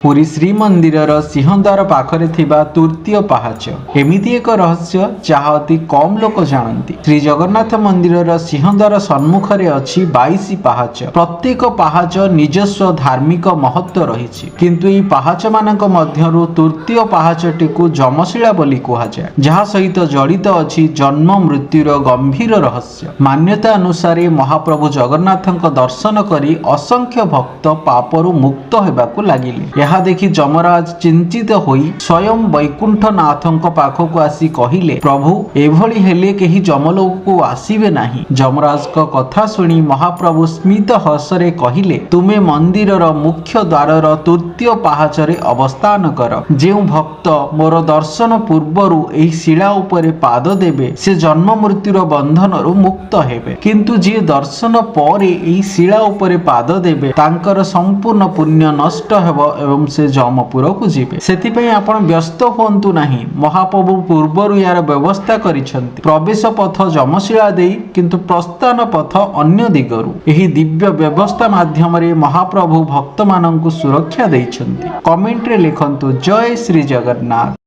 ପୁରୀ ଶ୍ରୀମନ୍ଦିରର ସିଂହଦ୍ୱାର ପାଖରେ ଥିବା ତୃତୀୟ ପାହାଚ ଏମିତି ଏକ ରହସ୍ୟ, ଯାହା ଅତି କମ୍ ଲୋକ ଜାଣନ୍ତି। ଶ୍ରୀ ଜଗନ୍ନାଥ ମନ୍ଦିରର ସିଂହଦ୍ୱାର ସମ୍ମୁଖରେ ଅଛି 22 ପାହାଚ। ପ୍ରତ୍ୟେକ ପାହାଚ ନିଜସ୍ୱ ଧାର୍ମିକ ମହତ୍ଵ ରହିଛି। କିନ୍ତୁ ଏହି ପାହାଚମାନଙ୍କ ମଧ୍ୟରୁ ତୃତୀୟ ପାହାଚଟିକୁ ଯମଶିଳା ବୋଲି କୁହାଯାଏ, ଯାହା ସହିତ ଜଡ଼ିତ ଅଛି ଜନ୍ମ ମୃତ୍ୟୁର ଗମ୍ଭୀର ରହସ୍ୟ। ମାନ୍ୟତା ଅନୁସାରେ ମହାପ୍ରଭୁ ଜଗନ୍ନାଥଙ୍କ ଦର୍ଶନ କରି ଅସଂଖ୍ୟ ଭକ୍ତ ପାପରୁ ମୁକ୍ତ ହେବାକୁ ଲାଗିଲେ। ଏହା ଦେଖି ଯମରାଜ ଚିନ୍ତିତ ହୋଇ ସ୍ୱୟଂ ବୈକୁଣ୍ଠନାଥଙ୍କ ପାଖକୁ ଆସି କହିଲେ, "ପ୍ରଭୁ, ଏଭଳି ହେଲେ କେହି ଯମଲୋକକୁ ଆସିବେ ନାହିଁ।" ଯମରାଜଙ୍କ କଥା ଶୁଣି ମହାପ୍ରଭୁ ସ୍ମିତ ହସରେ କହିଲେ, "ତୁମେ ମନ୍ଦିରର ମୁଖ୍ୟ ଦ୍ୱାରର ତୃତୀୟ ପାହାଚରେ ଅବସ୍ଥାନ କର। ଯେଉଁ ଭକ୍ତ ମୋର ଦର୍ଶନ ପୂର୍ବରୁ ଏହି ଶିଳା ଉପରେ ପାଦ ଦେବେ, ସେ ଜନ୍ମ ମୃତ୍ୟୁର ବନ୍ଧନରୁ ମୁକ୍ତ ହେବେ। କିନ୍ତୁ ଯିଏ ଦର୍ଶନ ପରେ ଏହି ଶିଳା ଉପରେ ପାଦ ଦେବେ, ତାଙ୍କର ସମ୍ପୂର୍ଣ୍ଣ ପୁଣ୍ୟ ନଷ୍ଟ ହେବ ଏବଂ ସେ ଯମପୁରକୁ ଯିବେ। ସେଥିପାଇଁ ଆପଣ ବ୍ୟସ୍ତ ହୁଅନ୍ତୁ ନାହିଁ। ମହାପ୍ରଭୁ ପୂର୍ବରୁ ଏହାର ବ୍ୟବସ୍ଥା କରିଛନ୍ତି। ପ୍ରବେଶ ପଥ ଯମଶିଳା ଦେଇ, କିନ୍ତୁ ପ୍ରସ୍ଥାନ ପଥ ଅନ୍ୟ ଦିଗରୁ। ଏହି ଦିବ୍ୟ ବ୍ୟବସ୍ଥା ମାଧ୍ୟମରେ ମହାପ୍ରଭୁ ଭକ୍ତମାନଙ୍କୁ ସୁରକ୍ଷା ଦେଇଛନ୍ତି।" କମେଣ୍ଟରେ ଲେଖନ୍ତୁ, "ଜୟ ଶ୍ରୀ ଜଗନ୍ନାଥ।"